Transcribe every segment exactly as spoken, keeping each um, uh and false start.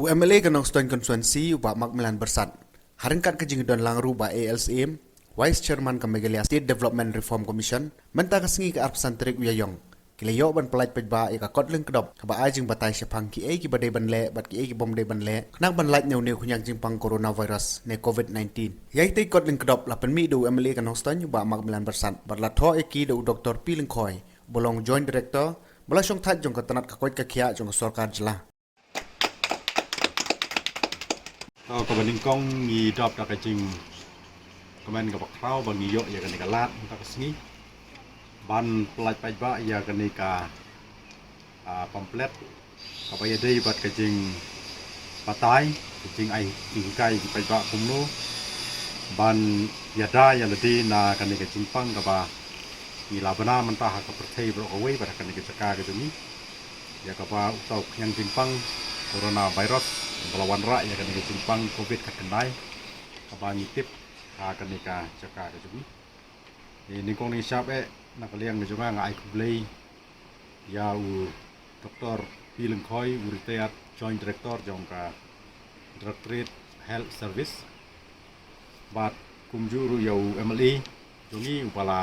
MLA ka Nongstoiñ Constituency u Bah Macmillan Byrsat, ha ryngkat ka jingdon lang ruh Bah A L Syiem, Vice Chairman ka Meghalaya State Development Reform Commission, mynta ka sngi ka arphew san tarik u Ïaïong, ki la ïoh ban pyllait paidbah ïa ka kot lyngkdop kaba ai jingbatai shaphang kiei kiba dei ban leh bad kiei kibym dei ban leh khnang ban lait na une u khñiang jingpang coronavirus ne COVID nineteen. Ïa itei i kot lyngkdop la pynmih da u MLA ka Nongstoiñ u Bah Macmillan Byrsat bad la thoh ïa ki da u Doktor P Lyngkhoi, ba long Joint Director, ba la shongthait jong ka tnat ka koit ka khiah jong ka sorkar jylla. To, kaba nyngkong ngi dap da ka jingkmen kaba khraw ba ngi ïoh ïa kane ka lad mynta ka sngi ban pyllait paidbah ïa kane ka, ah, pamphlet kaba ïadei bad ka jingbatai, ka jingai jinghikai ki paidbah kumno ban ïada ïa lade na kane ka jingpang kaba ngi la bna mynta ha ka pyrthei baroh kawei bad ha kane ka jaka ka jong ngi, ïa kaba uta u khñiang jingpang coronavirus ba la wanrah ïa kane ka jingpang COVID khatkhyndai kaba ngi tip ha kane ka jaka ka jong ngi. Te nyngkong ngi shap eh na ka liang ka jong nga, nga ai khublei ïa u Doktor P Lyngkhoi, u Retired Joint Director jong ka Directorate Health Service, bad kumjuh ruh ïa u MLA jong ngi uba la,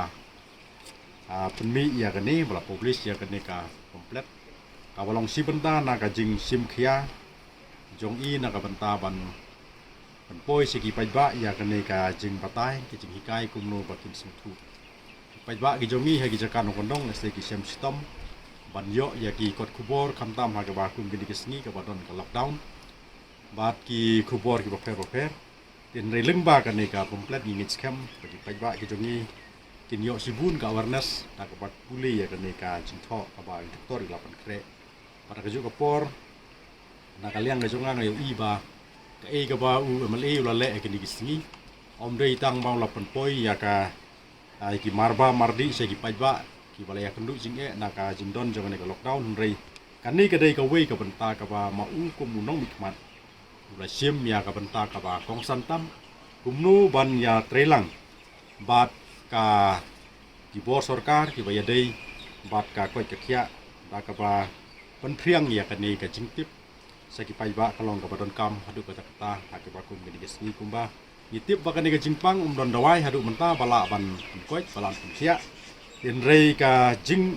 ah, pynmih ïa kane, ba la publish ïa kane ka pamphlet kaba long shi bynta na ka jingshim khia jong i na ka bynta ban pynpoi sha ki paidbah ïa kane ka jingbatai, ka jinghikai kumno ba kin sngewthuh ki paidbah ki jong ngi ha ki jaka nongkyndong, lehse ki shem shitom ban ïoh ïa ki kot khubor, khamtam ha kaba kum kine ki sngi kaba don ka lockdown bad ki khubor kiba pher ba pher. Te hynrei lyngba kane ka pamphlet ngi ngeit skhem ba ki paidbah ki jong ngi kin ïoh shibun ka awareness da kaba pule ïa kane ka jingthoh kaba ki doktor ki la pynkhreh. Bad ha kajuh ka por, na ka liang ka jong nga, nga ïohi ba kaei kaba u MLA u la leh ha kine ki sngi, ym dei tang ba u la pynpoi ïa ka, ah, ïa ki marba mardih sha ki paidbah kiba la ïakynduh jingeh na ka jingdon jong kane ka lockdown, hynrei kane ka dei kawei ka bynta kaba ma u kum u nongmihkhmat u la shim ïa ka bynta kaba kongsan tam, kumno ban ïatreilang bad ka, ki bor sorkar kiba ïadei bad ka koit ka khiah da kaba pynphriang ïa kane ka jingtip sha ki paidbah ka long kaba donkam haduh katta katta ha kaba kum kine ki sngi kumba ngi tip ba kane ka jingpang ym don dawai haduh mynta ba lah ban pynkoit, ba lah ban pynkhiah. Hynrei ka jing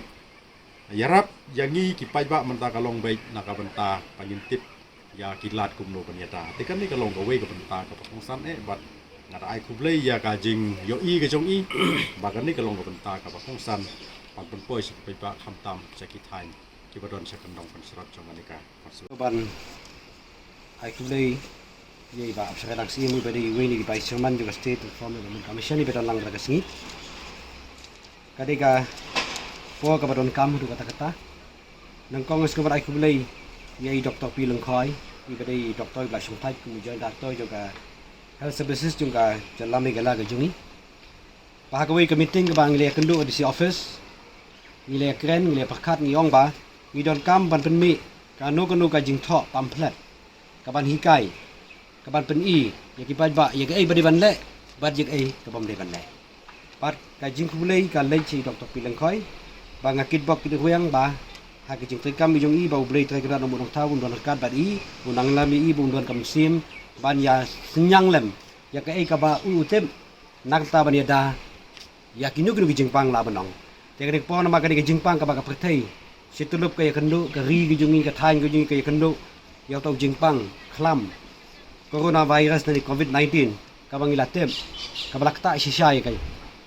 ïarap ïa ngi ki paidbah mynta ka long beit na ka bynta ba ngin tip ïa ki lad kumno ban ïada. Te kane ka long kawei ka bynta kaba kongsan eh bad nga da ai khublei ïa ka jingïohi ka jong i ba kane ka long ka bynta kaba kongsan ban pynpoi sha ki paidbah khamtam sha ki thaiñ kiba don sha kyndong pynsyrok jong kane ka pyrshah. Ban ai khublei ïa i Bah Apsara Dang Syiem, iba dei iwei na ki Vice Chairman jong ka State Reform Development Commission iba don lang bad ka sngi. Ka dei ka por kaba donkam haduh katta katta. Nyngkong nga sngewbha ai khublei ïa i Doktor P Lyngkhoi, iba dei i doktor iba la shongthait kum u Joint Director jong ka Health Services jong ka jylla Meghalaya ka jong ngi. Ba ha kawei ka meeting kaba ngi la ïakynduh ha DC office, ngi la ïakren, ngi la ïapyrkhat, ngi ong ba ngi donkam ban pynmih kano kano ka jingthoh pamphlet kaban hikai, kaban pyni ïa ki paidbah ïa kaei ba dei ban leh bad ïa kaei kabym dei ban leh. Bad ka jingkhublei ka leit sha i Doktor P Lyngkhoi ba nga kitbok kitrwiang ba ha ka jingtrei kam ka jong i ba U Blei Trai Kynrad Nongbuh Nongthaw un don ryngkat bad i, un nang ïalam ïa i ba un don ka mynsiem ban ïa synñiang lem ïa kaei kaba u u tip na ka bynta ban ïada ïa kino kino ki jingpang lah ban ong. Te kane ka por namar kane ka jingpang kaba ka pyrthei shi tyllup ka ïakynduh, ka ri ka jong ngi, ka thaiñ ka jong ngi ka ïakynduh ïa uta u jingpang khlam coronavirus ne COVID nineteen kaba ngi la tip kaba la ktah shisha ïa ka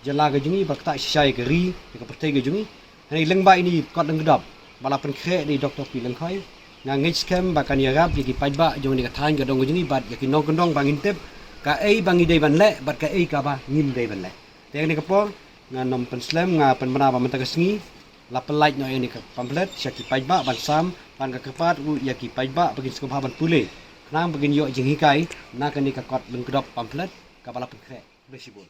jylla ka jong ngi, ba la ktah shisha ïa ka ri, ïa ka pyrthei ka jong ngi. Hynrei lyngba ine i kot lyngkdop ba la pynkhreh da i Doktor P Lyngkhoi, nga ngeit skhem ba kan ïarap ïa ki paidbah jong kane ka thaiñ ka dong ka jong ngi bad ïa ki nongkyndong ba ngin tip kaei ba ngi dei ban leh bad kaei kaba ngim dei ban leh. Te kane ka por ngan ym pynslem, nga pynbna ba mynta ka sngi la pyllait noh ïa kane ka pamphlet sha ki paidbah ban sam, bad nga kyrpad ruh ïa ki paidbah ba kin sngewbha ban pule khnang ba kin ïoh jinghikai na kane ka kot lyngkdop pamphlet kaba la pynkhreh. Khublei shibun.